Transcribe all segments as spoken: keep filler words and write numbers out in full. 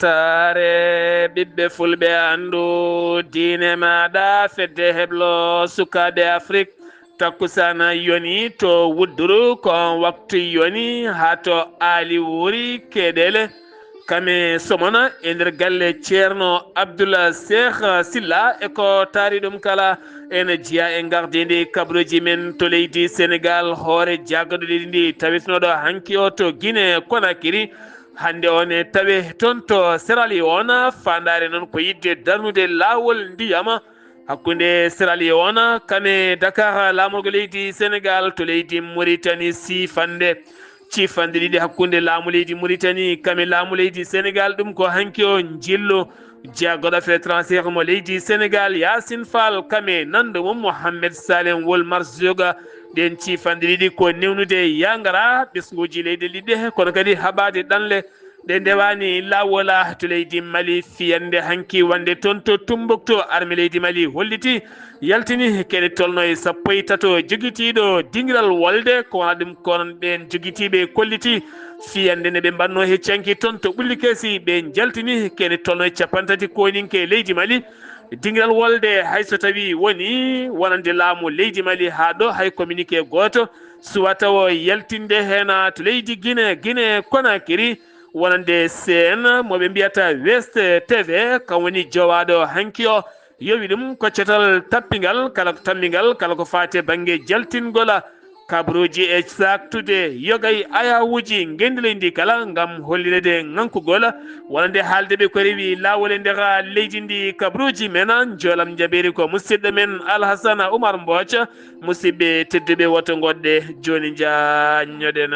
Weltaare ɓiɓɓe fulɓe, anndu diine maaɗa, fedde heblo sukaaɓe Afrik. Takkusana yoni to Wudduru, ko waktu yoni haa to Aali Wuuri Keɗele. Kame somona e nder galle Ceerno Abdullah Seeh Silla e ko taari ɗum kala. Ene jeyaa e ngardiindi kabaruuji men to leydi Senegaal, hoore jaagaduɗi ndi tawetnooɗo hanki o to Gine Konakiri. Hannde o ne tawe toon to Sierra Leone, faandaare noon ko yiɗde darnude laawol ndiyam hakkunde Sierra Leone kame Dakar, laamorgo leydi Senegaal to leydi Mauritanie siifande. Ciifanɗe ɗiɗi hakkunde laamu leydi Mauritanie kame laamu leydi Senegaal, ɗum ko hanki o njillu. Jeyaa goɗɗo affaire étrangère mo leydi Senegaal, Yacine Fall, kame nanndo mum Mohamed Salem Wol Marzoga. Ɗeen ciifanɗe ɗiɗi ko newnude yangara ɓesnguuji leyɗe ɗiɗi, kono kadi haɓaade ɗanle ɗe ndewaani laawol to leydi Mali. Fiyannde hanki wonde toon to Tumbuktu, arme leydi Mali holliti, yaltini kene tolno e sappo e tato jogitiiɗo dingiral wolde, ko wona ɗum ko onon ɓeen jogitiiɓe kolliti fiyannde nde ɓe mbaɗnoo heccanki toon to Ɓulli Keesi, ɓe njaltini kene tolno e cappanɗe tati koninke leydi Mali. Dingiral wolde, hay so tawii woni wonande laamu leydi Mali haa ɗo, hay communiqué gooto suwaa tawo yaltinde heen to leydi Gine, Gine Konakiri, wonande C N mo ɓe mbiyata West T V, kam woni jowaaɗo hanki o. Yowi ɗum ko cetal tappingal, kala ko tampingal, kala ko faati e bannge jaltingol kabaruuji e saaktude yogay ayawuuji ngenndi leydi ndi kala ngam hollireede ŋankugol wonande haalde ɓe ko rewi laawol e nder leydi ndi. Kabaruuji men, njoolam njaɓeeri ko musidɗo men Alhasana Umar Mbooc. Musidɓe tedduɓe, woto ngoɗɗe jooni, njaanñoɗen.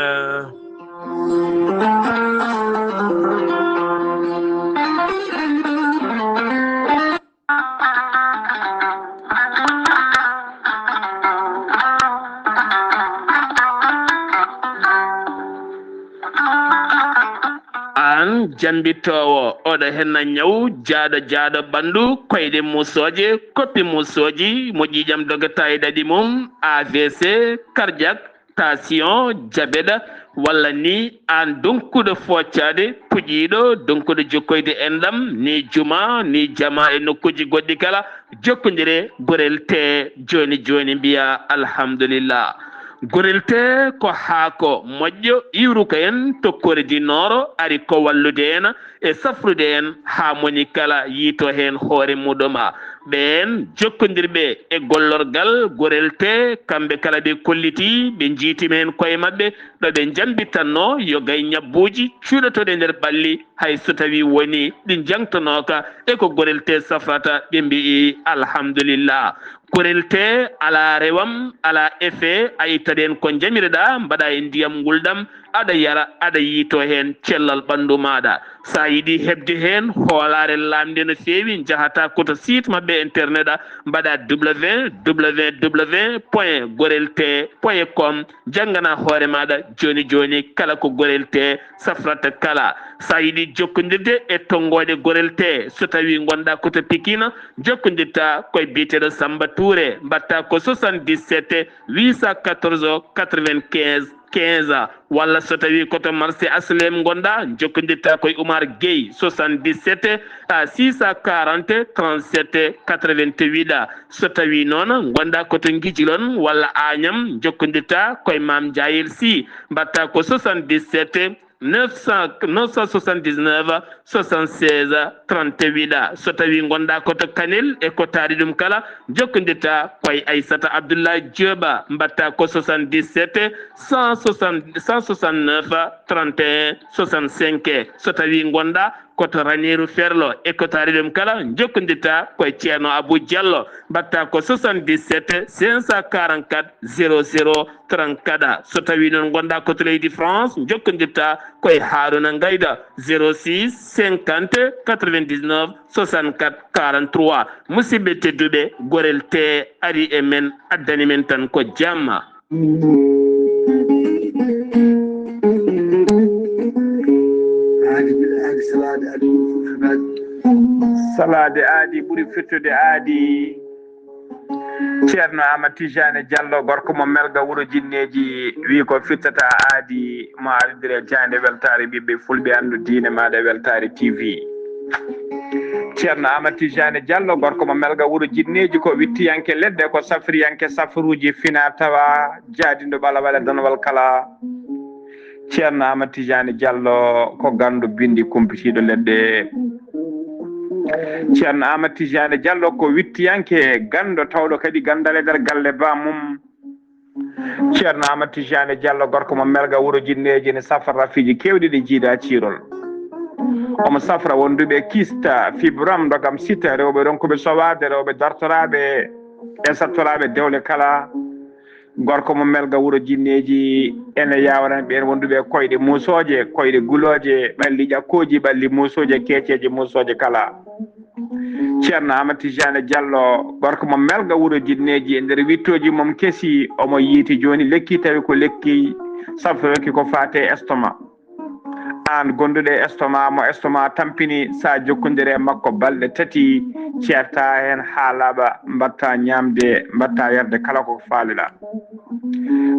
Aan jammbitoowo, oɗo henna ñaw jaaɗo jaaɗo ɓanndu, koyɗe muusooje, koppi muusooji, mo ƴiiƴam dogata e ɗaɗi mum, A V C, cardiaque, tension, diabète, walla ni aan donkuɗo foccaade, puƴiiɗo, donkuɗo jokkoyde enɗam, ni juma, ni jama e nokkuuji goɗɗi kala, jokkondire Gorel Tee jooni jooni, mbiya alhamdulillah. Gorel Tee ko haako moƴƴo iwruka en to Corée du Nord, ari ko wallude en e safrude en haa moni kala yiito heen hoore muɗum. Ɓeen jokkondirɓe e gollorgal Gorel Tee, kamɓe kala ɓe kolliti, ɓe njiitima heen koye maɓɓe, ɗo ɓe njambitanno yogay ñabbuuji cuuɗotooɗi e nder ɓalli, hay so tawii woni ɗi njaŋtanooka e ko Gorel Tee safrata, ɓe mbiyi alhamdulillah. Gorel Tee alaa rewam, alaa effet, a ittat heen ko njamireɗaa, mbaɗaa e ndiyam ngulɗam, aɗa yara, aɗa yiito heen cellal ɓanndu maaɗa. So a yiɗi heɓde heen hoolaare laamnde no feewi, njahataa ko to site maɓɓe internet, a mbaɗaa W W W point gorel tee point com, jannganaa hoore maaɗa jooni jooni kala ko Gorel Tee safrata kala. So a yiɗi jokkondirde e tonngooɗe Gorel Tee, so tawii ngonɗaa ko to Pikine, jokkondirtaa ko e biyeteeɗo Samba Touré, mbaɗtaa ko soixante-dix-sept huit cent quatorze quatre-vingt-quinze quinze, walla so tawii ko to marché H L M ngonɗaa, jokkondirtaa ko e Oumar Gueye, soixante-dix-sept six cent quarante trente-sept quatre-vingt-huit. So tawii noon ngonɗaa ko to Ngijilon walla Agnam, jokkondirtaa ko e Mame Ndiayel Sy, mbaɗtaa ko soixante-dix-sept neuf cent, neuf cent soixante-dix-neuf soixante-seize trente-huit. So tawii ngonɗaa ko to Kanel e ko taari ɗum kala, jokkondirtaa ko e Aissata Abdoulaye Diop, mbaɗtaa ko soixante-dix-sept cent soixante, cent soixante-neuf trente et un soixante-cinq. So tawii ngonɗaa ko to Raneeru Ferlo e ko taari ɗum kala, jokkondirtaa ko e Ceerno Abou Diallo, mbaɗtaa ko soixante-dix-sept cinq cent quarante-quatre zéro zéro trente-quatre. So tawii noon ngonɗaa ko to leydi France, jokkondirtaa ko e Harouna Ngaïda, zéro six cinquante quatre-vingt-dix-neuf soixante-quatre quarante-trois. Musidɓe tedduɓe, Gorel Tee ari e men, addani men tan ko jamma. Aadi, aadi, salaade, aadi, ɓuri fettude aadi. Salaade aadi ɓuri fettude aadi. Ceerno Amadou Tidiane Diallo, gorko mo Melga, wuro Jinneeji, wi ko fittata aadi mo ardire jaaynde weltaare ɓiɓɓe fulɓe, anndu diine maaɗa, Weltaare T V. Ceerno Amadou Tijani Diallo, gorko mo Melga wuro Jinneeji, ko wittiyanke leɗɗe, ko safriyanke safruuji fina tawa, jaadindo ɓalawale donwal kala. Ceerno Amadou Tijani Diallo ko ganndo binndi kumpitiiɗo leɗɗe. Ceerno Amadou Tijani Diallo ko wittiyanke ganndo tawɗo kadi ganndal e nder galle ba mum. Ceerno Amadou Tijani Diallo, gorko mo Melga wuro Jinneeji, ne safra rafiiji keewɗi ɗi jiida ciirol. Omo safra wonduɓe kista, fibram, ndogam sita, rewɓe ronkuɓe sowaade, rewɓe dartoraaɓe e sattoraaɓe dewle kala. Gorko mo Melga wuro Jinneeji, ene yaawaran ɓeen wonduɓe koyɗe muusooje, koyɗe gulooje, ɓalli ƴakkooji, ɓalli muusooje, keeceeje muusooje kala. Ceerno Amadou Tijani Diallo, gorko mo Melga wuro Jinneeji, e nder wittooji mum kesi, omo yiiti jooni lekki, tawi ko lekki safroyki ko faate estomac. Aan gonduɗo e estomac, mo estomac tampini, sa jokkondire e makko balɗe tati, ceerta heen haa laaɓa, mbatta ñaamde, mbatta yarde kala ko faaliɗa.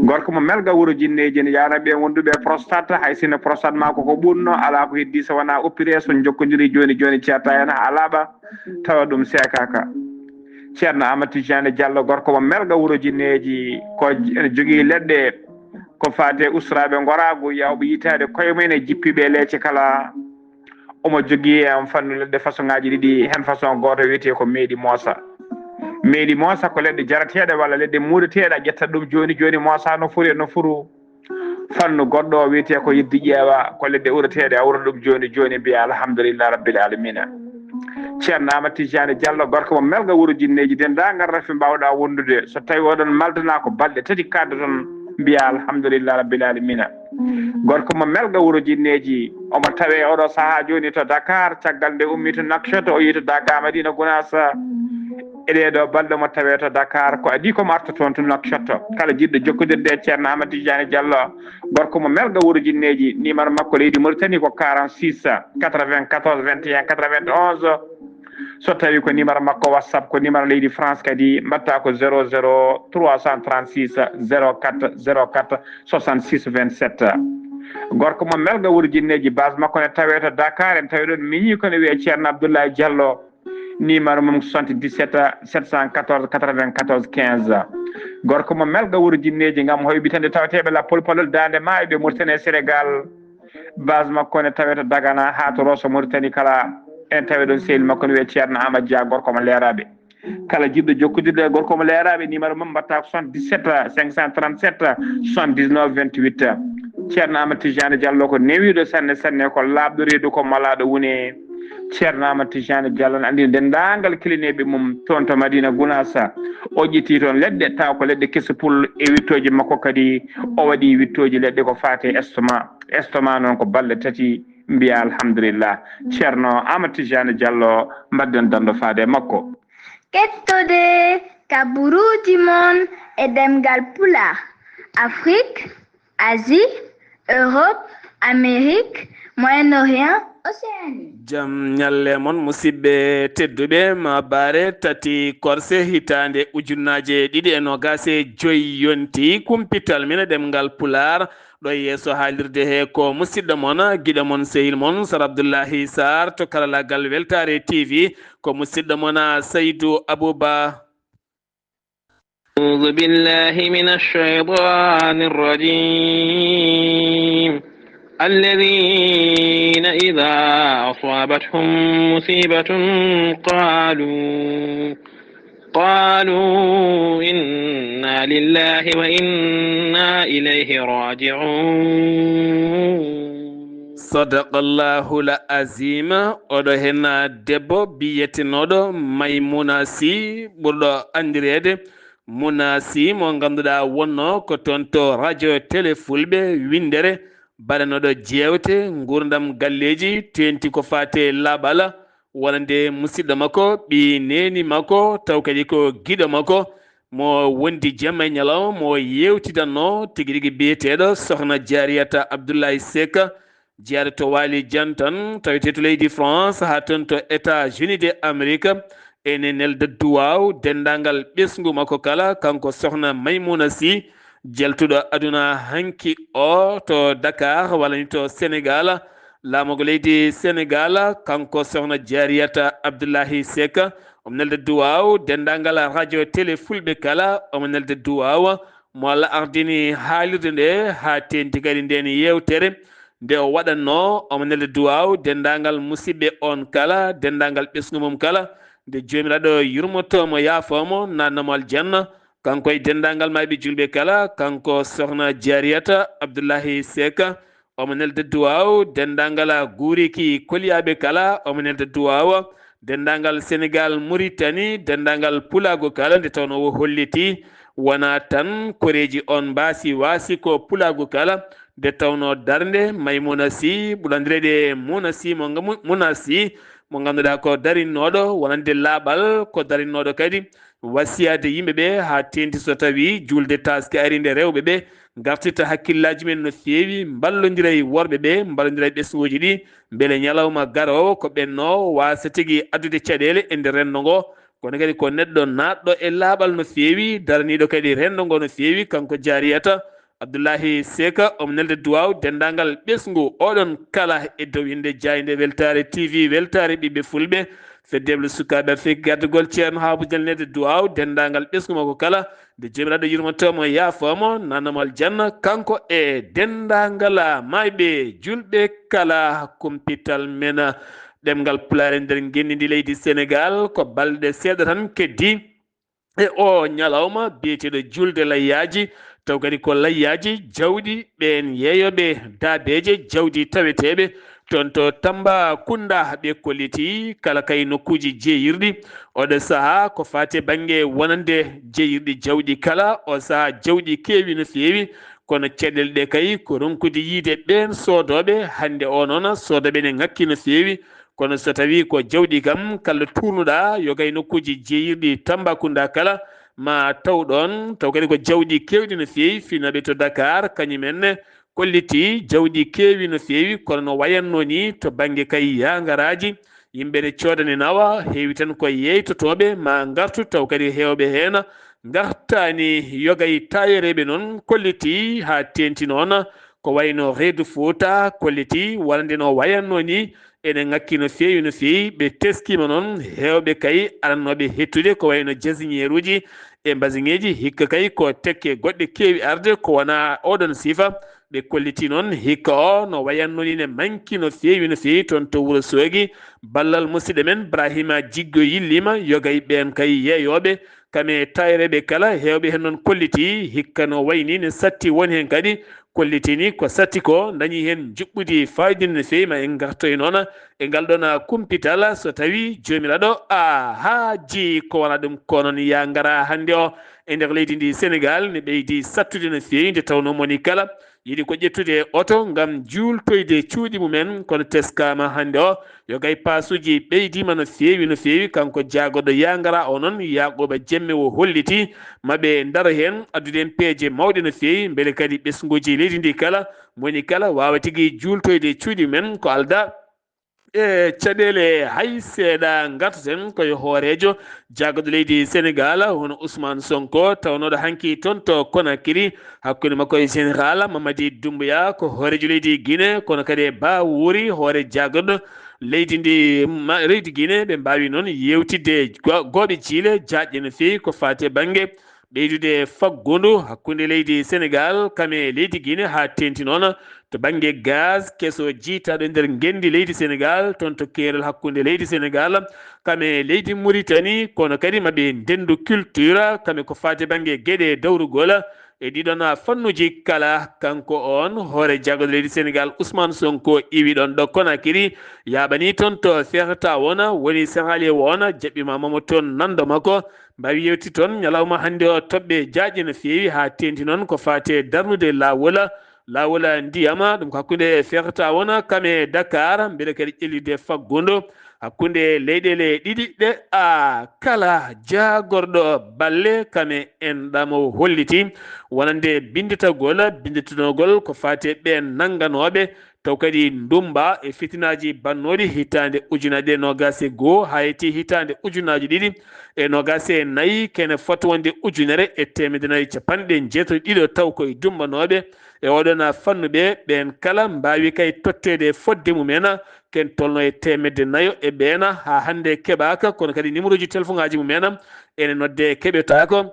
Gorko mo Melga wuro Jinneeji, ne yaara ɓe wonduɓe e prostate, hay sinno prostate ma ko ko ɓurno, ala ko heddi so wona opéré, so jokkondiri jooni jooni, ceerta heen haa laaɓa, tawa ɗum seekaaka. Ceerno Amadou Tijani Diallo, gorko mo Melga wuro Jinneeji, ko j-, ene jogii leɗɗe ko faate usturaaɓe ngoraagu, yawɓe yitaade koye mumen e jippiiɓe e leece kala. Omo jogii e am fannu leɗɗe façon ŋaaji ɗiɗi, heen façon gooto wiyetee ko meeɗi moosa. Meeɗi moosa ko leɗɗe jarateeɗe walla leɗɗe muureteeɗe, a ƴetta ɗum jooni jooni, moosa no fori e no furu. Fannu goɗɗo o wiyetee ko yeddi ƴeewa, ko leɗɗe ureteeɗe, a ura ɗum jooni jooni, mbiya alhamdulillah rabbil alamina. Ceerno Amadou Tijani Diallo, gorko mo Melga wuro Jinneeji, denndaangal rafi mbaawɗa wondude, so tawi oɗon maldana ko balɗe tati kaddoton, mbiya alhamdulillah rabbil alamina. Gorko mo Melga wuro Jinneeji, omo tawe oɗo sahaa jooni to Dakar, caggal nde ummi to Nouakchott, o yehi to Dakar, Madina Gounass. E ɗee ɗoo balɗe mo tawe to Dakar, ko adii ko mo arta toon to Nouakchott. Kala jiɗɗo jokkondirde e Ceerno Amadou Tijani Diallo, gorko mo Melga wuro Jinneeji, numéro makko leydi Mauritanie ko quarante-six quatre-vingt-quatorze vingt et un quatre-vingt-onze. So tawi ko numéro makko WhatsApp, ko numéro leydi France kadi, mbaɗta ko zéro zéro trois cent trente-six zéro quatre zéro quatre soixante-six vingt-sept. Gorko mo Melga wuro Jinneeji, base makko ne tawe to Dakar, en tawi ɗon miñi ko ne wiyee Ceerno Abdoulaye Diallo, numéro mum soixante-dix-sept sept cent quatorze quatre-vingt-quatorze quinze. Gorko mo Melga wuro Jinneeji, ngam hoybitande tawateeɓe lappol palol daande maayo ɓe Mauritanie e Sénégal. Base makko ne tawe to Dagana haa to Rosso Mauritanie kala. En tawi ɗon sehil makko ne wiyee Ceerno Amadou Dia, gorko mo Leeraaɓe. Kala jiɗɗo jokkondirde e gorko mo Leeraaɓe, numéro mum mbaɗta ko soixante-dix-sept cinq cent trente-sept soixante-dix-neuf vingt-huit. Ceerno Amadou Tijani Diallo ko newiiɗo sanne sanne, ko laaɓɗo reedu, ko malaaɗo wune. Ceerno Amadou Tijani Diallo ne anndini denndaangal kilineeɓe mum toon to Madina Gounass. O ƴetti toon leɗɗe, tawa ko leɗɗe kese pul e wittooji makko kadi. O waɗi wittooji leɗɗe ko faati e estomac. Estomac noon ko balɗe tati, mbiya alhamdulillah. Ceerno Amadou Tijani Diallo, mbaɗden danndo faade e makko. Kettode ka buruuji mon e ɗemngal Pulaar, Afrique, Asie, Europe, Amérique, Moyen-Orient, Océanie. Jam ñalle mon, musidɓe tedduɓe, ma bare tati korse hitaande ujunnaaje ɗiɗi e noogaas e joy yonti kumpital min e ɗemngal Pulaar. Ɗo e yeeso haalirde he ko musidɗo mon, giɗo mon, sehil mon, Sar Abdullahi Sarr to karallagal Weltaare T V, ko musidɗo mon, Saydu Abuba. أعوذ بالله من الشيطان الرجيم. الذين إذا أصابتهم مصيبة قالوا، قالوا إنا لله وإنا إليه راجعون. Sadaqallahul azim. Oɗo hen debbo biyetenooɗo Maymuna Si, ɓurɗo anndireede Muna Si, mo ngannduɗaa wonno ko toon to radio télé Fulɓe winndere, baɗanooɗo jeewte nguurndam galleeji, teeŋti ko faati e laaɓal, wonande musidɗo makko, ɓii neeni makko, taw kadi ko giɗo makko, mo wondi jamma e ñalawma, mo yeewtidanno tigi rigi biyeteeɗo Sokhna Jariyata Abdoulaye Seck, jeyaɗo to Waali Jantan, tawetee to leydi France, haa toon to États-Unis de Amérique. Ene nelda duwaaw denndaangal ɓesngu makko kala, kanko Sokhna Maymuna Si, jaltuɗo aduna hanki o to Dakar, walla ni to Sénégal. Laamorgo leydi Senegal, kanko Sokhna Jariyata Abdullahi Seck, omo nelda duwaaw denndaangal radio télé fulɓe kala, omo nelda duwaaw mo Allah ardini haalirde nde haa teeŋti kadi ndeen yeewtere. Nde o waɗatnoo, omo nelda duwaaw denndaangal musidɓe on kala, denndaangal ɓesngu mum kala, nde Joomiraaɗo yurmotoo mo, yaafoo mo, naatna mo aljanna, kanko e denndaangal maayɓe juulɓe kala, kanko Sokhna Jariyata Abdullahi Seck, omo nelda duwaaw denndaangal guuriki koliyaaɓe kala, omo nelda duwaaw denndaangal Senegal, Muritani, denndaangal pulaagu kala, nde tawnoo o holliti wonaa tan koreeji on mbaasi waasi ko pulaagu kala, nde tawnoo darnde Maymuna Si, ɓurandireede Muna Si mo nga-, Mu-, Muna Si, mo ngannduɗaa ko darinnooɗo wonande laaɓal, ko darinnooɗo kadi wasiyaade yimɓe ɓe haa teeŋti so tawii juulde taaske arii nde rewɓe ɓe ngartirta hakkillaaji men no feewi, mballondira e worɓe ɓe, mballondira e ɓesnguuji ɗi, mbele ñalawma garoowo ko ɓennoo waasa tigi addude caɗeele e nder renndo ngo. Kono kadi ko neɗɗo naatɗo e laaɓal no feewi, daraniiɗo kadi renndo ngo no feewi, kanko Jariyata Abdullahi Seck, omo nelda duwaaw denndaangal ɓesngu oɗon kala e dow innde jaaynde Weltaare T V, Weltaare ɓiɓɓe fulɓe, feddeeɓe sukaaɓe Afrik gardugol Ceerno Habu Jal nelda duwaaw denndaangal ɓesngu makko kala, nde Joomiraaɗo yurmotoo mo, yaafoo mo, naatna mo aljanna, kanko e denndaangal maayɓe juulɓe kala. Kumpital men ɗemngal Pulaar e nder ngenndi ndi leydi Senegal, ko balɗe seeɗa tan keddi e o ñalawma biyeteeɗo juulde layyaaji, taw kadi ko layyaaji jawɗi ɓeen yeeyooɓe daabeeje jawɗi taweteeɓe toon to Tambacounda, ɓe kolliti kala kay nokkuuji jeeyirɗi. Oɗo sahaa ko faati e bannge wonande jeeyirɗi jawɗi kala, o sahaa jawɗi keewi no feewi, kono caɗeele ɗe kay ko ronkude yiyde ɓeen soodooɓe. Hannde o noon soodooɓe ne ŋakki no feewi, kono so tawii ko jawɗi kam kala tuurnuɗaa yoga e nokkuuji jeeyirɗi Tambacounda kala, ma taw ɗoon, taw kadi ko jawɗi keewɗi no feewi. Finooɓe to Dakar, kañum en ne kolliti jawɗi keewi no feewi, kono no wayatnoo ni to bannge kay yaangaraaji, yimɓe ne coodani nawa, heewi tan ko yeeytotooɓe ma ngartu, taw kadi heewɓe heen ngartaani. Yoga e taayareeɓe noon kolliti haa teeŋti noon, ko wayno Reedu Fuuta kolliti wonande no wayatnoo ni ene ŋakki no feewi, no feewi. Ɓe teskiima noon heewɓe kay arannooɓe hettude ko wayno jasiñeeruuji e mbasiŋeeji, hikka kay ko tekke goɗɗe keewi arde ko wonaa oɗon sifa. Ɓe kolliti noon hikka o no wayatnoo ni ne manki no feewi, no feewi toon to Wuro Soogi. Ballal musidɗo men Brahima Jiggo yilliima, yoga e ɓeen kay yeeyooɓe, kam e taayareeɓe kala, heewɓe heen noon kolliti hikka no wayi ni ne satti, won heen kadi kolliti ni ko satti ko, dañi heen njuɓɓudi faayiida no feewi. Ma en ngartoy noon e ngal ɗoon kumpital, so tawii Joomiraaɗo a haaji ko wonaa ɗum, ko noon ya ngara hannde o e nder leydi ndi Senegal ne ɓeydi sattude no feewi, nde tawnoo moni kala yiɗi ko ƴettude oto ngam juultoyde cuuɗi mumen, kono teskaama hannde o yoga e paasuuji ɓeydiima no feewi, no feewi. Kanko jaagorɗo yaangara o noon, Yaaquuba Jemme, o holliti ma ɓe ndaro heen, addude heen peeje mawɗe no feewi, mbele kadi ɓesnguuji leydi ndi kala, moni kala waawa tigi juultoyde cuuɗi mumen. Ko aldaa e caɗeele hay seeɗa. Ngartaten ko e hooreejo jaagorɗo leydi Senegal, hono Ousmane Sonko, tawnooɗo hanki toon to Conakry, hakkunde makko e Général Mamadi Doumbouya, ko hooreejo leydi Guinée, kono kadi e Ba Wouri, hoore jaagorɗo leydi ndi, ma-, leydi Guinée. Ɓe mbaawi noon yeewtidde go-, gooɓe jiile jaajɗe no feewi ko faati e bannge ɓeydude faggudu hakkunde leydi Senegal kam e leydi Guinée, haa teeŋti noon to bannge gaz keso jiytaaɗo e nder ngenndi leydi Senegal, toon to keerol hakkunde leydi Senegal kam e leydi Mauritanie, kono kadi ma ɓe ndenndu culture kam e ko faati e bannge geɗe dawrugol e ɗiɗon fannuuji kala. Kanko oon hoore jaagorɗo leydi Senegal, Ousmane Sonko, iwi ɗoon ɗo Conakry, yaaɓani toon to Serta wona, woni Seraliye wona, jaɓɓiima Mamo toon nanndo makko, mbaawi yeewti toon ñalawma hannde o toɓɓe jaajɗe no feewi, haa teeŋti noon ko faati e darnude laawol, laawol ndiyam, ɗum ko hakkunde Ferta wona kam e Dakar, mbele kadi ƴellitde faggudu hakkunde leyɗeele ɗiɗi ɗe, a kala jaagorɗo balle kam e enɗam o holliti wonande binnditagol, binnditanogol ko faati e ɓeen nannganooɓe taw kadi ndummba e fitinaaji bannooɗi hitaande ujunaaji ɗiɗi e noogaas e goo haa yetti hitaande ujunaaji ɗiɗi e noogaas e nayi, kene foti wonde ujunere e teemedde nayi e capanɗe jeetati e ɗiɗo taw koye dummbanooɓe e oɗon fannu ɓe, ɓeen kala mbaawi kay totteede e fotde mum en, ken tolno e teemedde nayo e ɓeen haa hannde keɓaaka, kono kadi numéro ji téléphone ŋaaji mum en ene nodde keɓetaako.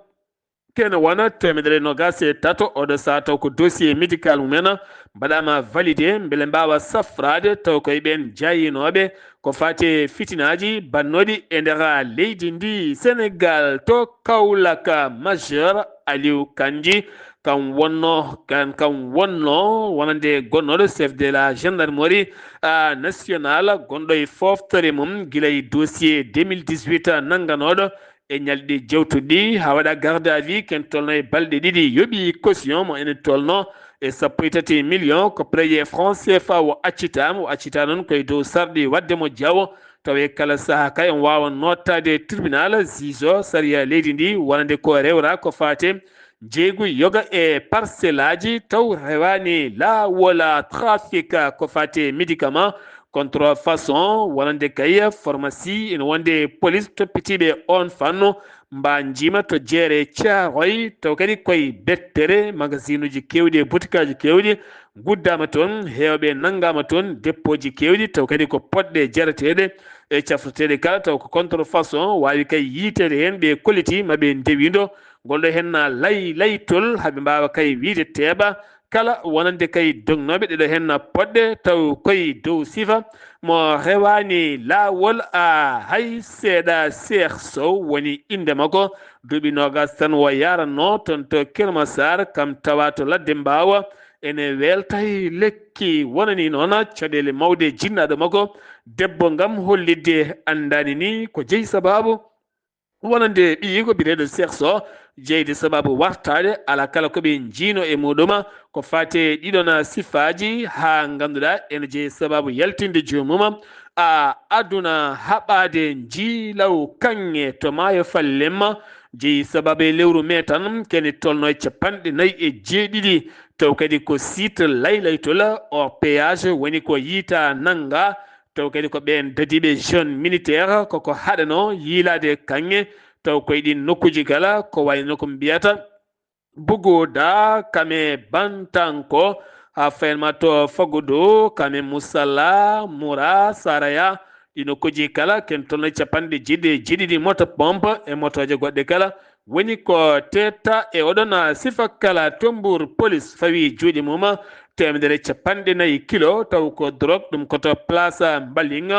Kene wona teemedere noogaas e tato, oɗo saha taw ko dossier médical mum en mbaɗaama validé, mbele mbaawa safraade taw koye ɓeen jaayinooɓe ko faati e fitinaaji bannooɗi e nder leydi ndi Sénégal. To Kaolack, major Aliou Kandji, kam wonno, kan, kam wonno wonande gonnooɗo chef de la gendarmerie, ah, nationale, gonɗo e fooftere mum gila e dossier deux mille dix-huit nannganooɗo e ñalɗi jewtuɗi haa waɗa garde à vue, ken tolno e balɗe ɗiɗi. Yoɓi caution mo ene tolno e sappo e tati million ko prêt franc C F A o accitaama, o accita noon koye dow sarɗi waɗde mo jawo. Tawa e kala saha kay on waawa nottaade e tribunal, juge o, sariya leydi ndi wonande ko rewra ko faate jeeygu yoga e parcelle aji taw rewaani laawol, trafic ko faate médicament, contrefaçon, wonande kay pharmacie ene wonde police toppitiiɓe on fannu, mba njiima to jeere Caaroy, taw kadi koye bettere, magasinuuji keewɗi e butikaaji keewɗi nguddaama toon, heewɓe nanngaama toon, deppooji keewɗi, taw kadi ko poɗɗe jarateeɗe e cafroteeɗe kala, taw ko contrefaçon, waawi kay yiyteede heen, ɓe kolliti ma ɓe ndewindo, ngol ɗo heen na lay laytol, haɓe mbaawa kay wiyde teeɓa, kala wonande kay dognooɓe ɗeɗo heen poɗɗe taw koye dow sifa mo rewaani laawol, a hay seeɗa. Seeh Sow woni innde makko, duuɓi noogaas tan o yaranno toon to Kër Massar, kam tawa to ladde Mbaawa ene weeltay lekki. Wonani noon caɗeele mawɗe jinnaaɗo makko debbo ngam hollitde anndaani ni ko jeyi sabaabu wonande ɓiyiiko biyeteeɗo Seeh Sow, jeyde sabaabu wartaade, alaa kala ko ɓe njiino e muɗum, ko faati e ɗiɗon sifaaji, haa ngannduɗaa ene jeyi sabaabu yaltinde joomum, a aduna haɓaade njiilaw kaŋŋe to maayo Fallemma, jeyi sabaabu e lewru mee tan, kene tolno e capanɗe nayi e jeeɗiɗi, taw kadi ko site laylaytol o péage woni ko yiita nannga, taw kadi ko ɓeen dadiiɓe jeune militaire koko haɗanoo yiilaade kaŋŋe, taw koye ɗiin nokkuuji kala, ko wayno ko mbiyata Buguda, Kame Bantanko, haa faynma to Fagudu, Kame Musala, Mura, Saraya, ɗi nokkuuji kala, ken tolno capanɗe jeeɗiɗi e jeeɗiɗi moto pompe e motooje goɗɗe kala, woni ko teeta e oɗon sifa kala. To Mbuur, police fawi juuɗe mum teemedere capanɗe nayi kilo, taw ko drogue, ɗum ko to place Mbaling,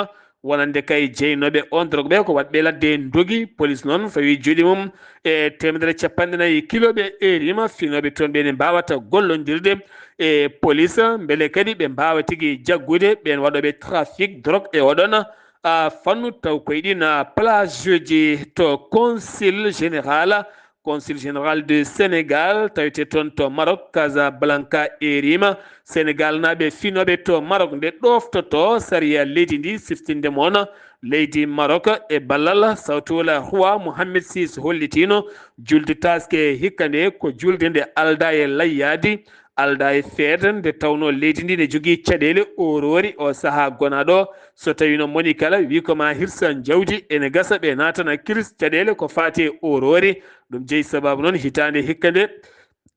wonande kay jeynooɓe on drogue ɓe ko waɗɓe ladde ndogi. Police noon fawi juuɗe mum e teemedere capanɗe nayi kilo ɓe erima, finooɓe toon ɓe ne mbaawata gollondirde e police, mbele kadi ɓe mbaawa tigi jaggude ɓeen waɗooɓe trafic drogue e oɗon a fannu, taw koye ɗiin a plageji to consul général, consul général de Sénégal, tawete toon to Maroc, Casablanca, erima. Sénégal naaɓe finooɓe to Maroc nde ɗooftoto sariya leydi ndi siftinde moon leydi Maroc e ballal sawtuwol roi Mohammed six hollitiino julde taaske hikka nde ko julde nde aldaa e layyaadi, aldaa e feet, nde tawnoo leydi ndi ne jogii caɗeele ooroori o sahaa gonaaɗo. So tawii noon moni kala wii ko ma hirsan jawdi, ene gasa ɓe naatana kiris caɗeele ko faati e ooroori. Ɗum jeyi sabaabu noon hitaande hikka nde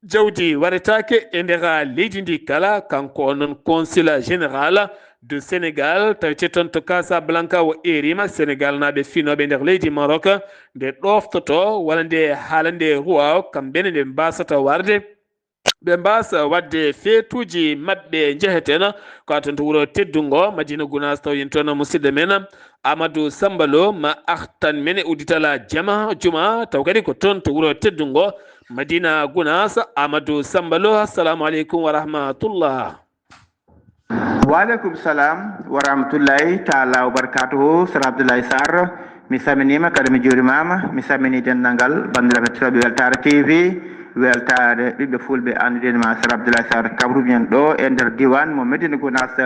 jawdi waretaake e nder leydi ndi kala. Kanko on noon consul général de Sénégal, tawete toon to Casablanca, o erima Sénégal naaɓe finooɓe nder leydi Maroc nde ɗooftoto walla nde haala nde roi o, kamɓe ne nde mbasata warde. Ɓe mbasa waɗde feetuuji maɓɓe njehetena ko a toon to wuro teddungo Madina Gunaas, taw yen toon musidɗo men Amadou Samba Lo ma artan men e udditala jama juma, taw kadi ko toon to wuro teddungo Madina Gunaas. Amadou Samba Lo, assalamu aleykum wa rahmatullah. Waaleykum salam wa rahmatullahi taala wa barakatuhu. Sara Abdoulaye Sarr, mi salminiima kadi mi juurimaama. Mi salminii denndangal banndiraaɓe heɗotooɓe Weltaare T V. Weltaare ɓiɓɓe fulɓe anndude ma Sar Abdoulaye Sar kabruɗen ɗo e nder diwan mo Medina Gounass,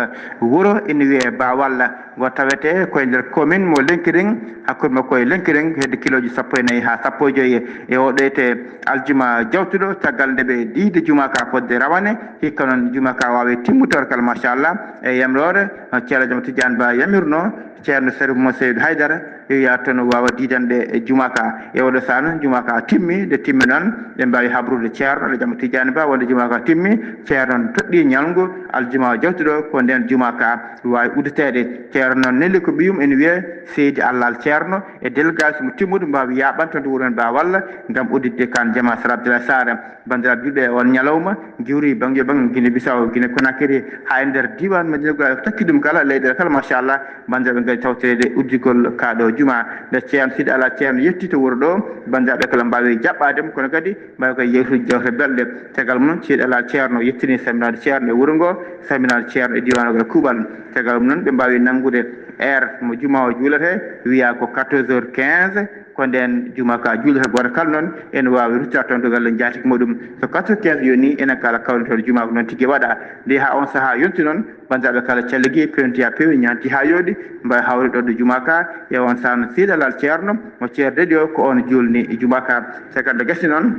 wuro ina wiyee Bawalla, ngo tawete koye nder commune mo Lenkiring, hakkunde makko e Lenkiring hedde kilooji sappo e nayi haa sappo e joyi. E o ɗo ete aljuma jawtuɗo, caggal nde ɓe diidi juma ka fodde rawane, hikka noon juma ka waawi timmude kala, machallah, e yamroore no Ceerno Jam Tidiane Ba yamirno, Ceerno Sharif Mo Seydou Haydara, yo yaah toon waawa diidande e juma ka. E oɗo saha noon, juma ka timmi, nde timmi noon, ɓe mbaawi habrude Ceerno, ɗo Jam Tidiane Ba, wonde juma ka timmi, Ceerno noon toɗɗi ñalngu aljuma jawtuɗo, ko ndeen juma ka waawi uddeteede. Ceerno noon neli ko ɓiyum ene wiyee Seydi Allal Ceerno, e délégation mo timmuɗo mbaawi yaaɓan toon to wuro men Ba walla ngam udditde kan jama Sar Abdoulaye Sar. Banndiraaɓe juulɓe, on ñalawma, giwri bannge bannge Guinée Bissau, Guinée Conakry, haa e nder diiwaan Madina Gounass, takki ɗum kala, leyɗeele kala, machallah, banndiraaɓe ngari tawtoreede uddigol kaa ɗo juma. Nde Ceerno Sidi Alaa Ceerno yetti to wuro ɗo, banndiraaɓe kala mbaawi jaɓɓaade mo, kono kadi mbaawi ko yeewtude jewte belɗe. Caggal mum, Sidi Alaa Ceerno yettini samminaade Ceerno e wuro ngo, samminaade Ceerno e diiwaan o e kuuɓal. Caggal mum noon, ɓe mbaawi nanngude heure mo juma o juulata, wiyaa ko quatorze heures quinze, ko ndeen juma ka juulata. Gooto kala noon ene waawi ruttaade toon to galle njaatigi muɗum. So quatre-vingt-quinze yoni, enen kala kawritoɗo juma ko noon tigi waɗa. Nde haa on sahaa yonti noon, banndiraaɓe kala calligi, pewnti haa peewi, ñaanti haa yooɗi, mbaawi hawri ɗo ɗo juma ka. E on sahaa no Seydi Alal Ceerno, mo Ceerno Dedi o, ko on juulni juma ka. Caggal nde gasi noon,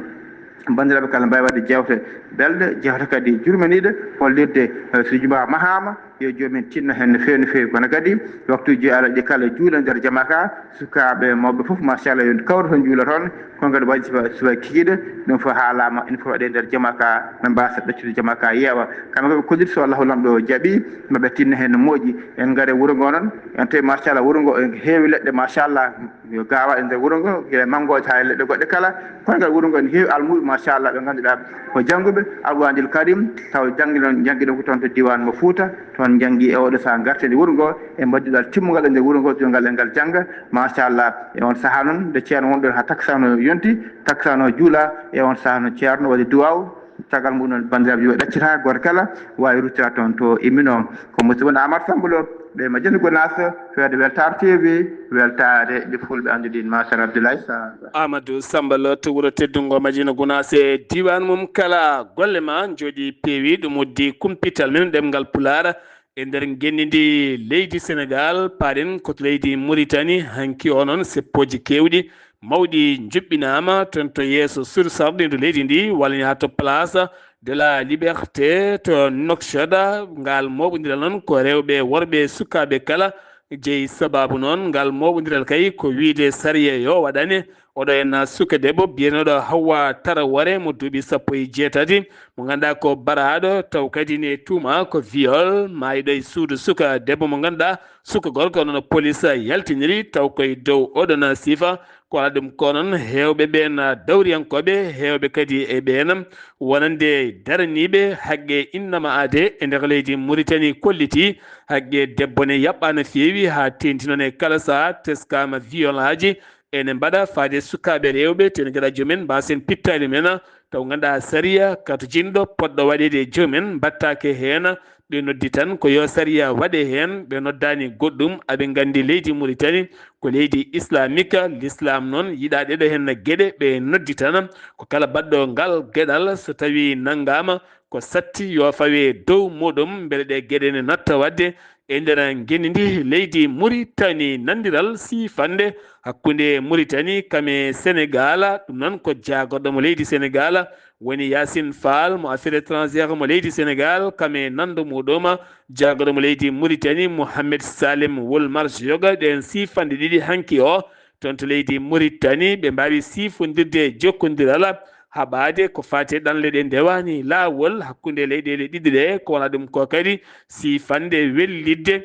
banndiraaɓe kala mbaawi waɗde jeewte belɗe, jeewte kadi jurminiiɗe, hollirde, eh, so juma mahaama, yo joomum en tinno heen no feewi, no feewi. Kono kadi waktuuji aɗa ɗi kala juula nder jama ka, sukaaɓe, mawɓe fof, machallah, yo kawru toon juula toon. Kono kadi waɗi suba, suba kikiiɗe, ɗum fof haalaama, ene fof waɗe nder jama ka, ɓe mbasa ɗaccude jama ka yeewa. Kamɓe ko ɓe kolliti, so Allahu Laamɗo jaɓi, ma ɓe tinno heen no moƴƴi. En ngare wuro ngo noon, en tawi, machallah, wuro ngo ene heewi leɗɗe, machallah, yo gaawa e nder wuro ngo, gila e manngooje haa e leɗɗe goɗɗe kala. Kono ngal wuro ngo ene heewi almuuɓe, machallah, ɓe ngannduɗaa ko jannguɓe Alquraanil Karim, taw janngi ɗon, janngi ɗon ko toon to diiwaan mo Fuuta, toon njanngi. E oɗo sahaa ngarten e wuro ngo, e mbaɗduɗal timmungal e nder wuro ngo, ngal e ngal jannga, machallah. E on sahaa noon, nde Ceerno wonɗon haa takkusaan o yonti, takkusaan o juula, e on sahaa noon Ceerno waɗi duwaaw, caggal mum noon, banndiraaɓe, yo ɗaccata, gooto kala waawi ruttira toon to immino. Ko musidɓe mon Amar Samba Lo, ɗo e Madina Gounass, fedde Weltaare T V, weltaare ɗi fulɓe anndude ma Sar Abdoulaye Sall. Amadou Samba Lo to wuro teddungo Madina Gounass e diiwaan mum kala. Golle ma njooɗi peewi, ɗum uddi kumpital men ɗemngal Pulaar e nder ngenndi ndi leydi Senegaal. Paaɗen ko to leydi Muritani, hanki o noon seppooji keewɗi mawɗi njuɓɓinaama toon to yeeso sursarɗi ndu leydi ndi, walla haa to Place de la Liberté to Nouakchott. Ngal mooɓondiral noon ko rewɓe, worɓe, sukaaɓe kala jeyi. Sabaabu noon ngal mooɓondiral kay ko wiyde sariya yo waɗane oɗo en suka debbo biyeteeɗo Hawwa Tarawore mo duuɓi sappo e jeetati, mo ngannduɗaa ko baraaɗo, taw kadi ne tuuma ko viol, maayɗo e suudu suka debbo mo ngannduɗaa suka gorko, noon police yaltiniri, taw koye dow oɗon siifa. Ko alaa ɗum ko noon, heewɓe ɓeen dawriyankooɓe, heewɓe kadi e ɓeen wonande daraniiɓe haqqe innama aade e nder leydi Muritani kolliti haqqe debbo ne yaɓɓaa no feewi, haa teeŋti noon e kala sahaa teskaama violaaji ene mbaɗa faade sukaaɓe rewɓe, te ene ngaɗa joom en mbaasen pittaali men, taw ngannduɗaa sariya katojinɗo potɗo waɗeede e joom en mbaɗtaake heen. Ɓe noddi tan ko yo sariya waɗe heen, ɓe noddaani goɗɗum. Aɓe nganndi leydi Muritani ko leydi islamique, l'islam noon yiɗaa ɗeɗo heen geɗe. Ɓe noddi tan ko kala baɗɗo ngal geɗal, so tawii nanngaama, ko satti yo fawe dow muɗum, mbele ɗe geɗe ne natta waɗde e nder ngenndi ndi leydi Muritani. Nanndiral siifannde hakkunde Muritani kam e Senegaal, ɗum noon ko jaagorɗo mo leydi Senegaal, woni Yacine Fall mo affaires étrangères mo leydi Senegaal, kam e nanndo muɗum jaagorɗo mo leydi Muritani, Mohamed Salim Wul Marjoga. Ɗeen siifannde ɗiɗi hanki o toon to leydi Muritani, ɓe mbaawi siifondirde e jokkondiral, haɓaade ko faati e ɗanle ɗe ndewaani laawol hakkunde leyɗeele ɗiɗi ɗe. Ko wona ɗum ko kadi siifannde wellitde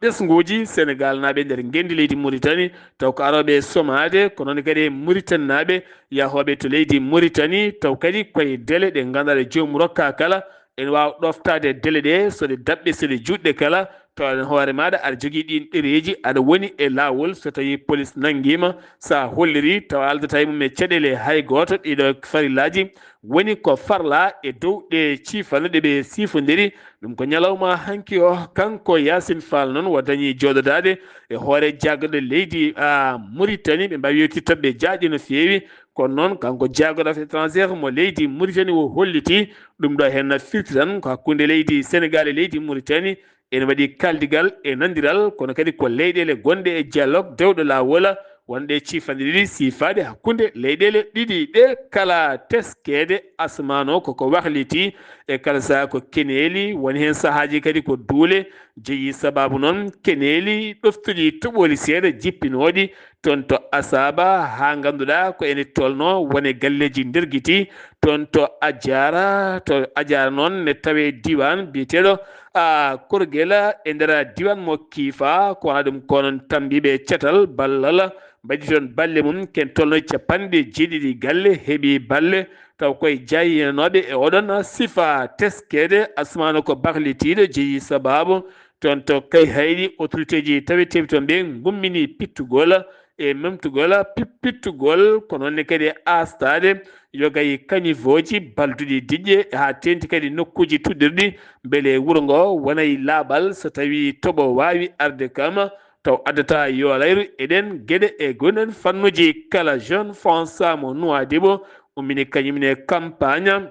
ɓesnguuji Senegaal naaɓe nder ngenndi leydi Muritani, taw ko arooɓe e somaade, ko noon kadi e Muritani naaɓe yahooɓe to leydi Muritani, taw kadi koye dele ɗe ngannduɗaa ɗe joomum rokkaa kala, ene waawa ɗoftaade dele ɗe, so ɗe daɓɓe, so ɗe juutɗe kala, tawa aɗa hoore maaɗa aɗa jogii ɗiin ɗereeji, aɗa woni e laawol. So tawii polis nanngiima, so a hollirii, tawa a aldataa e mum e caɗeele hay gooto. Ɗiɗo farillaaji woni ko farlaa e dow ɗe ciifanɗe ɗe ɓe siifondiri. Ɗum ko ñalawma hanki o, kanko Yacine Fall noon o dañi jooɗodaade e hoore jaagorɗe leydi, a, Muritani. Ɓe mbaawi yewtitde toɓɓe jaaƴe no feewi. Kono noon, kanko jaagorɗo affaires étrangères mo leydi Mauritanie o holliti ɗum ɗo heen na firti tan ko hakkunde leydi Sénégal e leydi Mauritanie ene waɗi kaldigal e nandiral, kono kadi ko leyɗeele gonɗe e dialogue dewɗo laawol wonde ciifanɗe ɗiɗi siifaade hakkunde leyɗeele ɗiɗi ɗe kala. Teskeede asmaan o koko wahliti e kala sahaa ko keneeli, woni heen sahaaji kadi ko duule. Jeyi sabaabu noon keneeli ɗoftuɗi toɓooli seeɗa jippinooɗi toon to Asaaba, haa ngannduɗaa ko ene tolno wone galleeji ndergiti toon to Ajaara. To Ajaara noon ne tawee diiwaan biyeteeɗo a Korgela e nder diiwaan mo Kiifa, ko wona ɗum ko noon tambiiɓe catal ballal mbaɗi toon balle mum, ken tolno e capanɗe jeeɗiɗi galle heɓi balle, taw koye jaaynooɓe e oɗon sifa. Teskeede asmaanu ko bahlitiiɗo jeyi sabaabu toon to Kayhayɗi, autorité ji taweteeɓe toon ɓe ngummini pittugol e memtugol pip-, pittugol, ko noon ne kadi e aastaade yogay kaniwooji balduɗi diƴƴe haa teeŋti kadi nokkuuji tuɗɗirɗi mbele wuro ngo wonay laaɓal so tawii toɓo waawi arde kam taw addata yolayru e ɗeen geɗe e gonɗen fannuuji kala. Jeune François mo Nouadhibou ummini kañum ne campagne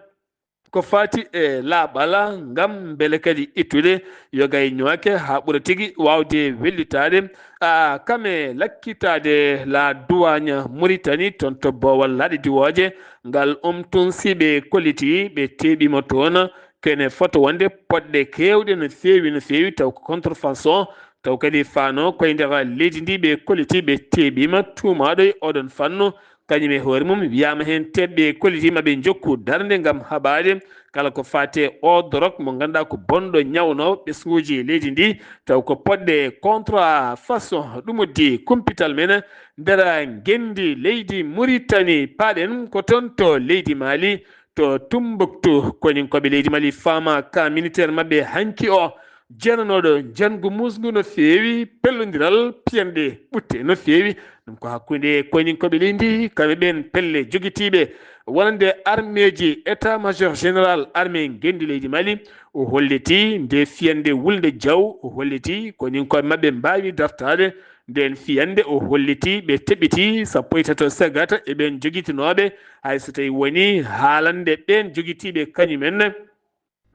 ko faati e laaɓal ngam mbele kadi ittude yogay ñooke haa ɓura tigi waawde wellitaade a kame lakkitaade la douane Mauritanie toon to boowal laaɗe diwooje ngal. Um tun si ɓe kolliti ɓe teeɓiima toon kene foto wonde poɗɗe keewɗe no feewi no feewi taw ko contrefaçon taw kadi faano koye nder leydi ndi ɓe kolliti ɓe teeɓiima tuumaaɗo e oɗon fannu. Kañum e hoore mum wiyaama heen teeɓɓe kolliti maɓe njokku darnde ngam haɓaade kala ko faati e o dorog mo ngannduɗaa ko bonɗo ñawnoowo ɓesnguuji leydi ndi taw ko poɗɗe contrefaçon. Ɗum uddi kumpital men nder ngenndi leydi Mauritanie, paaɗen ko toon to leydi Mali to Tumbuktu. Koninkooɓe leydi Mali faama ka militaire maɓɓe hanki o jeenanooɗo njanngu muusngu no feewi, pellondiral piyanɗe ɓutte no feewi. Ɗum ko hakkunde koninkooɓe leydi kamɓe ɓeen pelle jogitiiɓe wonande armeeji état major général armée ngenndi leydi Mali. O holliti nde fiyande wulnde jaw, o holliti koninkooɓe maɓɓe mbaawi dartaade ndeen fiyande, o holliti ɓe teɓɓiti sappo e tato sagata e ɓeen jogitinooɓe, hay so tawii woni haalande ɓeen jogitiiɓe kañum en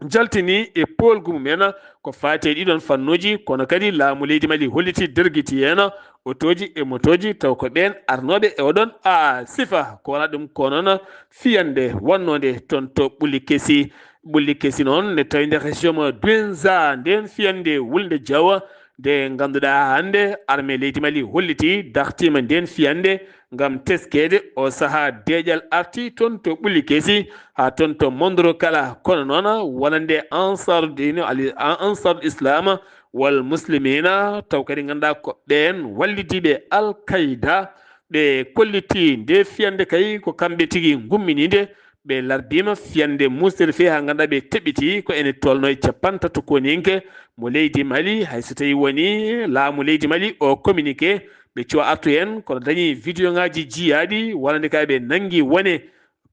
jaltini e poolgu mum en ko faati e ɗiɗon fannuuji, kono kadi laamu leydi Mali holliti dergiti heen otooji e motooji taw ko ɓeen arnooɓe e oɗon a sifa ko wona ɗum ko noon fiyande wonnoonde toon to Ɓulli Kesi. Ɓulli Kesi noon ne tawi nder région mo Douenza ndeen fiyande wulnde jawa nde ngannduɗaa hannde armée leydi Mali holliti dartiima ndeen fiyande ngam teskeede o sahaa deeƴal arti toon to Ɓulli Kesi haa toon to Mondoro kala. Kono noon wonande Ansaruddiin, al-, Ansarul Islam wal Muslimina, taw kadi ngannduɗaa ko ɓeen wallidiiɓe Al Qaeda, ɓe kolliti nde fiyande kay ko kamɓe tigi ngumminiinde. Ɓe lardiima fiyande muustere feewi haa ngannduɗaa ɓe teɓɓiti ko ene tolno e capanɗe tato koninke mo leydi Mali. Hay so tawii woni laamu leydi Mali o communiqué ɓe cuwa artu heen kono dañi vidéo ŋaaji jiyaaɗi wonande kay ɓe nanngi wone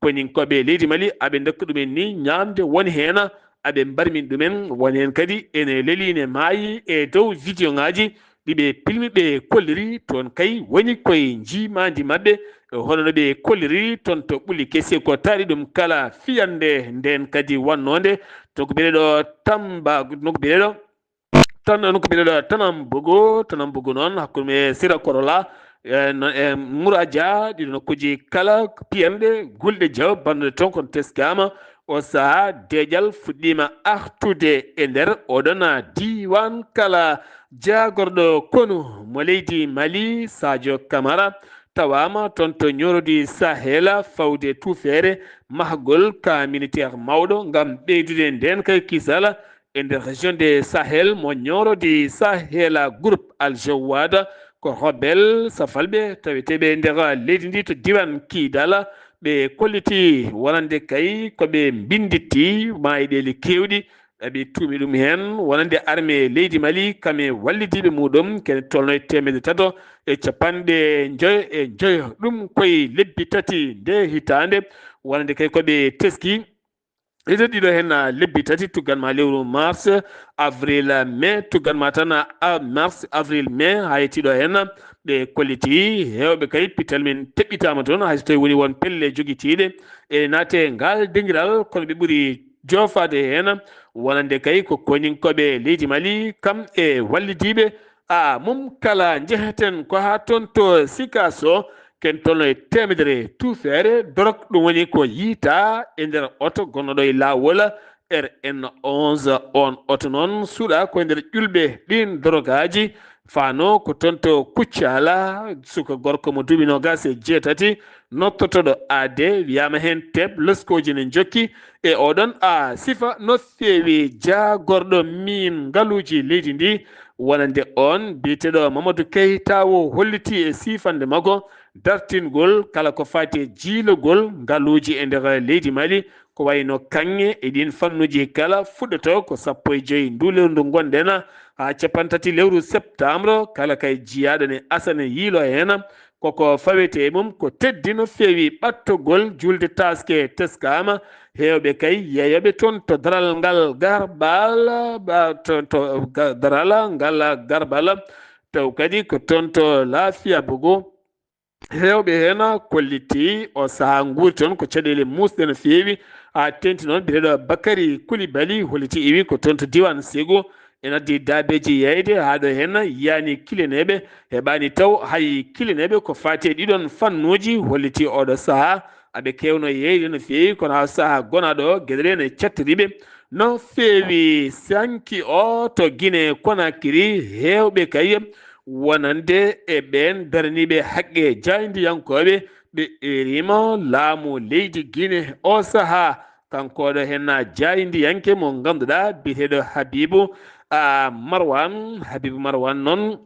koninkooɓe leydi Mali aɓe ndokka ɗumen ni ñaamde woni heen aɓe mbarmin ɗumen woni heen kadi ene leli ne maayi e dow vidéo ŋaaji ɗi ɓe pilmi ɓe kolliri toon kay woni koye njiimaandi maɓɓe hono no ɓe kolliri toon to Ɓulli Kesi ko taari ɗum kala fiyande ndeen kadi wonnoonde to ko biyeteeɗo Tamba no ko biyeteeɗo tan no ko biyeteeɗo Tanambogo Tanambogo noon hakkunde Sira Korola e no- e Muraja ɗiɗo nokkuuji kala piyanɗe gulɗe jaw bandude toon kono teskaama o sahaa deeƴal fuɗɗiima artude e nder oɗon diiwaan kala. Jaagorɗo konu mo leydi Mali Sadio Camara tawaama toon to Nioro du Sahel fawde tuufeere mahgol ka militaire mawɗo ngam ɓeydude ndeen kay kisal e nder région de Sahel mo Nioro du Sahel. Groupe Al Jawad ko rebelle safalɓe taweteeɓe nder leydi ndi to diiwaan Kidal ɓe kolliti wonande kay ko ɓe mbinditti maayɗeeli keewɗi. Ɓe tuumi ɗum heen wonande armée leydi Mali kam e wallidiiɓe muuɗum kene tolno e teemedde tato e capanɗe njoyo e njoyo. Ɗum koye lebbi tati nde hitaande wonande kay ko ɓe teski Ede ɗiɗo hen lebbi tati, tuggan ma lewru mars, avril, mai, tuggan ma tan a mars, avril, mai, ha yettiɗo hen ɓe kolliti heewɓe kay pital men teɓɓitama toon, hayso tawi woni won pelle jogitiiɗe e naate ngal dengiral, kono ɓe ɓuri joofaade heen wonande kay ko koninkoɓe leydi Mali, kam e wallidiiɓe a mum kala. Njeheten ko haa toon to Sikaso, ken tolno e teemedere tuufeere dorog, ɗum woni ko yiytaa e nder oto gonnoɗo e laawol R N onze. On oto noon suuɗa ko e nder ƴulɓe ɗiin dorogaaji, faano ko toon to Kuccala, suka gorko mo duuɓi noogas e jeetati, nottotoɗo aade, wiyaama heen teep, loskooji ne njokki e oɗon a sifa no feewi. Jaagorɗo miin ngaluuji leydi ndi wonande oon biyeteeɗo Mamadou Keita o holliti e siifande makko dartingol kala ko faati e jiilogol ngaluuji e nder leydi Mali, ko wayno kaŋŋe e ɗiin fannuuji kala fuɗɗoto ko sappo e joy nduu lewru ndu ngonɗen haa cappanɗe tati lewru septembre, kala kay jiyaaɗo ne asana yiilo heen. Koko fawete e mum ko teddi no feewi ɓattogol juulde taaske teskaama, heewɓe kay yeeyooɓe toon to daral ngal garbal, ba-, to, to ga-, daral ngal garbal, taw kadi ko toon to Laafiya Bogo. Heewɓe heen kolliti o sahaa nguuri toon ko caɗeele muusɗe no feewi, haa teeŋti noon biyeteeɗo Bakary Coulibaly holliti iwi ko toon to diiwaan Ségou, ene addi daabeeji yeeyde haa ɗo heen yiyaani kiliyaneeɓe, heɓaani taw hay kiliyaneeɓe ko faati e ɗiɗoon fannuuji, holliti oɗo sahaa aɓe keewno yeeyde no feewi, kono haa sahaa gonaaɗo o geɗe ɗe ne cattiri ɓe no feewi. Sankii o to Guinée Conakry, heewɓe kay wonande e ɓeen daraniiɓe haqqe jaayndiyankooɓe, ɓe eeriima laamu leydi Guinée o sahaa. Kanko ɗo heen na jaayndiyanke mo ngannduɗaa biyeteeɗo Habibu, a, Marwan. Habibu Marwan noon,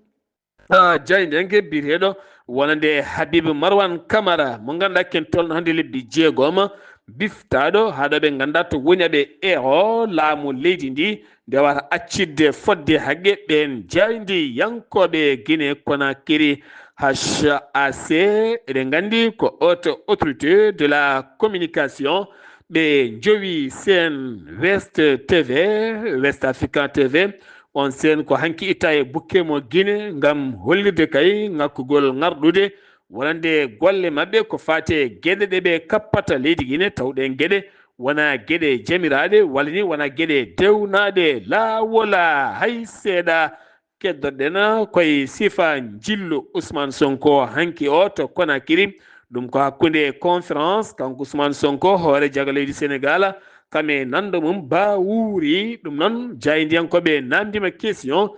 a, jaayndiyanke biyeteeɗo wonande Habibu Marwan Kamara, mo ngannduɗaa ken tolno hannde lebbi jeegom, biftaaɗo haa ɗo ɓe ngannduɗaa to woni aɓe eero laamu leydi ndi, nde wata accitde fodde haqqe ɓeen jaayndiyankooɓe Guinée Conakry, H A C, eɗen nganndi ko Haute Autorité de la Communication, ɓe njowi seen West T V, West African T V, on seen ko hanki itta e bukke mo Guinée ngam hollirde kay ŋakkugol ŋarɗude wonande golle maɓɓe ko faati e geɗe ɗe ɓe kappata leydi Guinée, taw ɗeen geɗe wona geɗe jamiraaɗe walla ni wona geɗe dewnaaɗe laawol hay seeɗa. Keddoɗen koye sifa njillu Ousmane Sonko hanki o to Conakry. Ɗum ko hakkunde conférence, kanko Ousmane Sonko, hoore jaga leydi Sénégal, kam e nanndo mum Ba Wuuri. Ɗum noon, jaayndiyankooɓe naamndiima question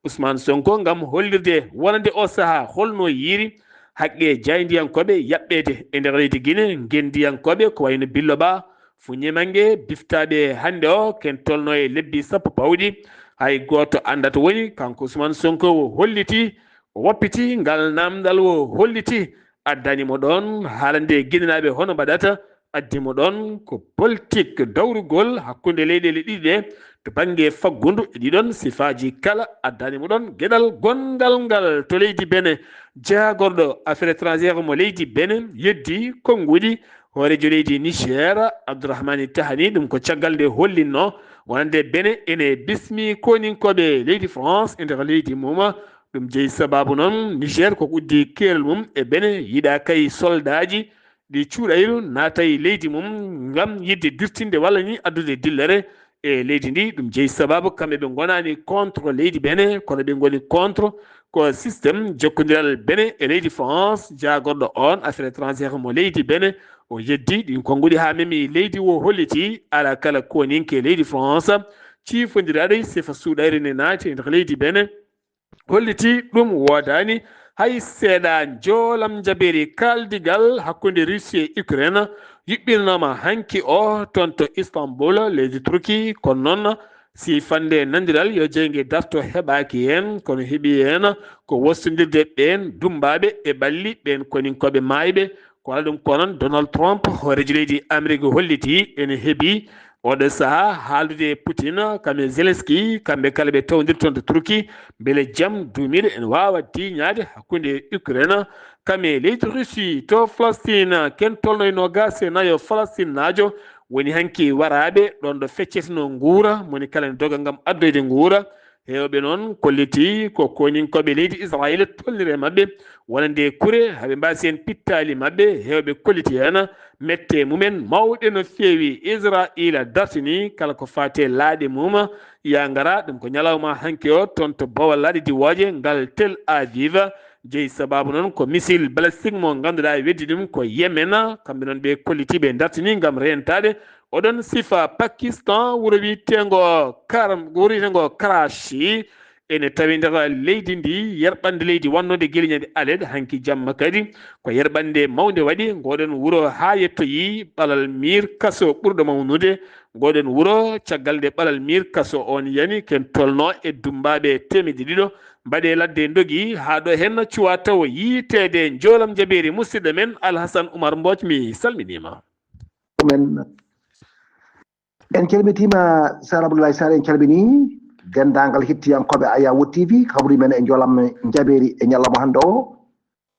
Ousmane Sonko ngam hollirde wonande o sahaa holno yiiri haqqe jaayndiyankooɓe yaɓɓeede e nder leydi Guinée, ngenndiyankooɓe ko wayno Billo Ba, Fuñe Mange, biftaaɓe hannde o, ken tolno e lebbi sappo pawɗi, hay gooto anndaa to woni. Kanko Ousmane Sonko o holliti, o woppiti ngal naamndal, o holliti, addani mo ɗoon haalande Guinénaaɓe hono mbaɗata, addi mo ɗoon ko politique dawrugol hakkunde leyɗeele ɗiɗi ɗe to bannge faggundu e ɗiɗoon sifaaji kala, addani mo ɗoon geɗal gonngal ngal to leydi Benin. Jaagorɗo affaire étrangère mo leydi Benin yeddi konnguɗi hooreejo leydi Niger, Abdourahmane Tahani, ɗum ko caggal nde hollinno wonande Benin ene bismi koninkooɓe leydi France e nder leydi mum. Ɗum jeyi sababu noon Niger ko uddi keerol mum e Benin, yiɗa kay soldaaji ɗi cuuɗayru naata e leydi mum ngam yiɗde dirtinde walla ni addude dillere e leydi ndi. Ɗum jeyi sababu kamɓe ɓe ngonaani contre leydi Benin, kono ɓe ngoni contre ko système jokkondiral Benin e leydi France. Jaagorɗo on affaire étrangère mo leydi Benin, o yeddi ɗin konnguɗi haa memi leydi, o holliti alaa kala koninke leydi France ciifondiraaɗo e sifa suuɗayre ne naati e nder leydi Benin. Holliti ɗum woodaani hay seeɗa. Njoolam njabeeri kaaldigal hakkunde Russie e Ukraine yuɓɓinanaama hanki o toon to Istanbul, leydi Turki. Kono noon, sifande nandiral yo jeynge darto heɓaaki heen, kono heɓi heen ko wostondirde ɓeen dummbaaɓe e ɓalli, ɓeen koninkooɓe maayɓe. Ko alaa ɗum ko noon, Donald Trump, hooreejo leydi Amerik, holliti ene heɓi oɗo sahaa haaldude e Putin, kam e Zelensky, kamɓe kala ɓe tawndir toon to Turki, mbele jam duumiiɗo ene waawa tiiñaade hakkunde Ukraine Kame leydi Russie to Falastin, ken tolno e noogaas e nayo Falastinnaajo woni hanki waraaɓe ɗon ɗo fecceteno nguura, moni kala ne doga ngam addoyde nguura. Heewɓe noon kolliti ko koninkooɓe leydi Israayila tolniri e maɓɓe, wonande kure, haɓe mbaasi heen pittaali maɓɓe. Heewɓe kolliti heen mette mumen mawɗe no feewi. Israayila dartini kala ko faati e laaɗe mum, yaa ngara, ɗum ko ñalawma hanki o, toon to bowal laaɗe diwooje ngal Tel Aviv. Jeyi sababu noon ko missile balistique mo ngannduɗaa e weddi ɗum ko Yemen. Kamɓe noon ɓe kolliti, ɓe dartini ngam reentaade oɗon sifa Pakistan, wuro wiyeteengo Kar-, wuro wiyeteengo Karachi. Ene tawi nder leydi ndi, yerɓannde leydi wannode gila ñande alet hanki jamma kadi. Ko yerɓannde mawnde waɗi ngoɗon wuro haa yettoyi ɓalal miir kaso ɓurɗo mawnude. Ngoɗon wuro, caggal nde ɓalal miir kaso on yani, ken tolno e dummbaaɓe teemedde ɗiɗo mbaɗe ladde ndogi, haa ɗo heen cuwa taw yiiteede. Njoolam jabeeri musidɗo men Alhasan Umar Mbooj, mi salminiima. Men. En calmitiima, Sar Abdoulaye Sar, en calminii denndaangal hettiyankooɓe Ayawo T V, kabri men e njoolam jabeeri e ñalawma hannde o.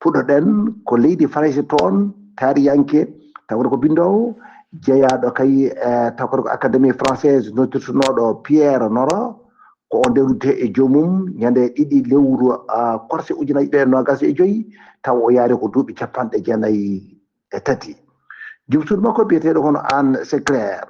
Puɗɗoɗen ko leydi Farayse toon, taariyanke, tawata ko binndoowo, jeyaaɗo kay, eh, tawata ko Académie Française, noddirtunooɗo Pierre Nora, ko on ndewrude e joomum ñande ɗiɗi lewru, ah, korse ujunaaji ɗiɗi e noogaas e joy, tawa o yaari ko duuɓi capanɗe jeenayi e tati. Jom suudu makko biyeteeɗo hono Anne Seclair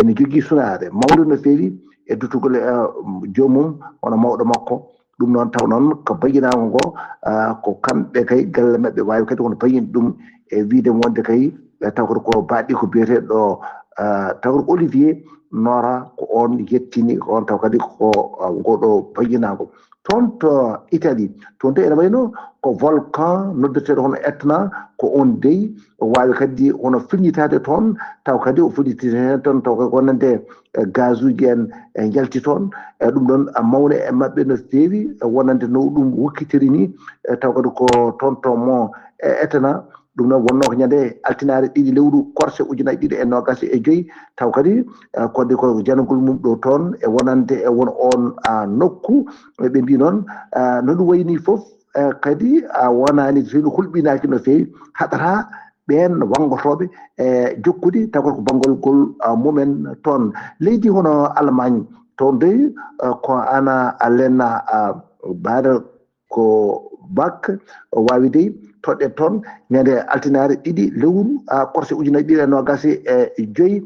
ene jogii sunaare mawnde no feewi e duttugol, eh, joomum, hono mawɗo makko. Ɗum noon, taw noon ko bayyinaango ngo, ah, ko kamɓe kay galle maɓɓe waawi kadi won bayyinde ɗum e wiyde wonde kay, eh, taw ko baaɗi ko biyeteeɗo, ah, taw ko Olivier Nora, ko on yettini, ko on taw kadi ko, ah, ngoɗo bayyinaango. Toon to Italie, toon to ene wayno ko volcan noddeteeɗo hono Etna, ko on dey o waawi kadi hono filñitaade toon, taw kadi o filñitini heen toon, taw kadi wonande, eh, gazuuji en, eh, njalti toon. E ɗum ɗoon, ah, mawne e maɓɓe no feewi, eh, wonande no ɗum wokkitiri ni, eh, taw kadi ko toon to mo, eh, Etna. Ɗum noon wonnoo ko ñande altinaare ɗiɗi lewru korse ujunaaji ɗiɗi e noogaas e joy, taw kadi, eh, ko de ko janagol mum ɗo toon e wonande e won oon, ah, nokku. E ɓe mbii noon, ah, no ɗum wayi nii fof, eh, kadi, ah, wonaani so hulɓinaaki no feewi, haɗataa ɓeen wanngotooɓe e jokkude, taw ko banngol ngol, ah, mumen toon. Leydi hono Allemagne, toon dey, ah, ko Anna Lena, ah, Bader ko Bak o waawi dey toɗɗe toon ñande altinaare ɗiɗi lewru, ah, korse ujunaaji ɗiɗi e noogaas e joy.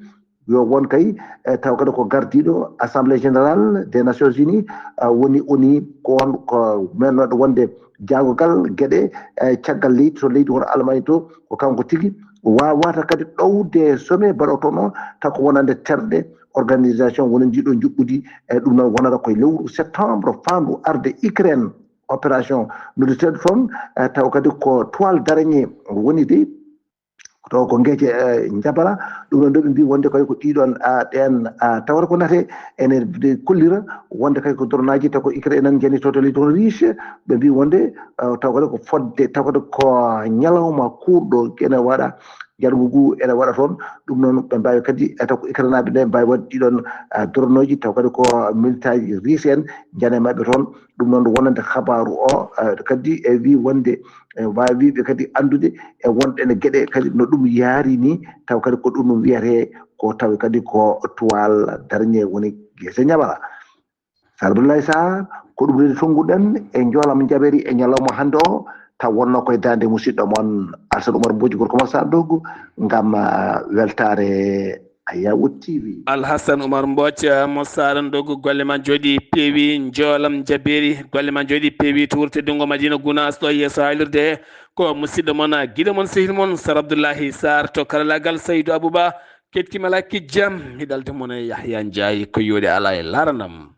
Yo won kay, eh, taw kadi ko gardiiɗo Assemblée Générale des Nations Unies, ah, woni, woni ko on ko mennooɗo wonde jaagogal geɗe, eh, caggal leydi to leydi hono Allemagne to, ko kanko tigi waawata kadi ɗowde sommet baɗotono taw ko wonande terɗe organisation woni ndiɗo njuɓɓudi. E ɗum noon wonata koye lewru septembre faandu arde Ukraine, opération noddeteeɗo toon, eh, taw kadi ko toile d'araignée woni de, taw ko ngece, eh, njabala. Ɗum noon ɗo ɓe mbii wonde kay ko ɗiɗon, ah, ɗeen, ah, tawata ko nate ene de kollira wonde kay ko drone aji taw ko Ukraine en jani to, to leydi hono Russie. Ɓe mbii wonde, ah, taw kadi ko fodde, taw kadi ko ñalawma kuurɗo ene waɗa, janngo ngu ene waɗa toon. Ɗum noon ɓe mbaawi kadi, eh, taw ko Ukraine naaɓe nde mbaawi waɗde ɗiɗon, ah, drone uji, taw kadi ko militaaji Russie en jane maɓɓe toon. Ɗum noon wonande kabaaru o, eh, kadi e wii wonde, eh, waawi ɓe kadi anndude e wonɗe ne geɗe kadi no ɗum yaari ni, taw kadi ko ɗum ɗum wiyatee ko tawi kadi ko toile d'araignée woni gese ñabala. Sar Abdoulaye Sarr, ko ɗum redi tonnguɗen e njoolam jaɓeeri e ñalawma hannde o, taw wonno koye daande musidɗo mon Alsan Oumar Mbodji, gorko mon Sarr Dogo, ngam, ah, weltaare Ayawo T V. Alhassan Oumar Mbodj, ah, mo Sarr Dogo, golle ma njooɗi peewi, njoolam jaɓeeri, golle ma njooɗi peewi to wuro teddungo Madina Gounass ɗo yeeso haalirde he. Ko musidɗo mon, ah, giɗo mon, sehil mon, Sar Abdoulaye Sarr to karallagal Saydou Abouba. Kettima lakki jam, mi ɗalta mon e Yahya Ndiaye, ko yooɗi alaa e laranam.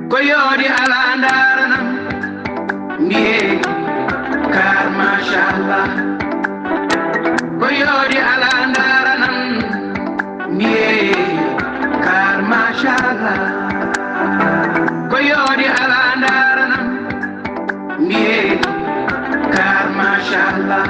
Ko yooɗi alaa ndaaranam, mbiyee kaar machallah. Ko yooɗi alaa ndaaranam, mbiyee kaar machallah. Ko yooɗi alaa ndaaranam, mbiyee kaar machallah.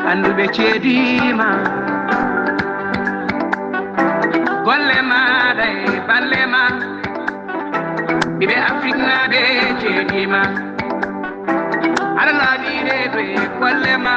Annduɓe ceediima. Golle maaɗa e balle ma, ɓiɓɓe Afrik naaɓe ceediima. Aɗa laaɓi reedu e golle ma.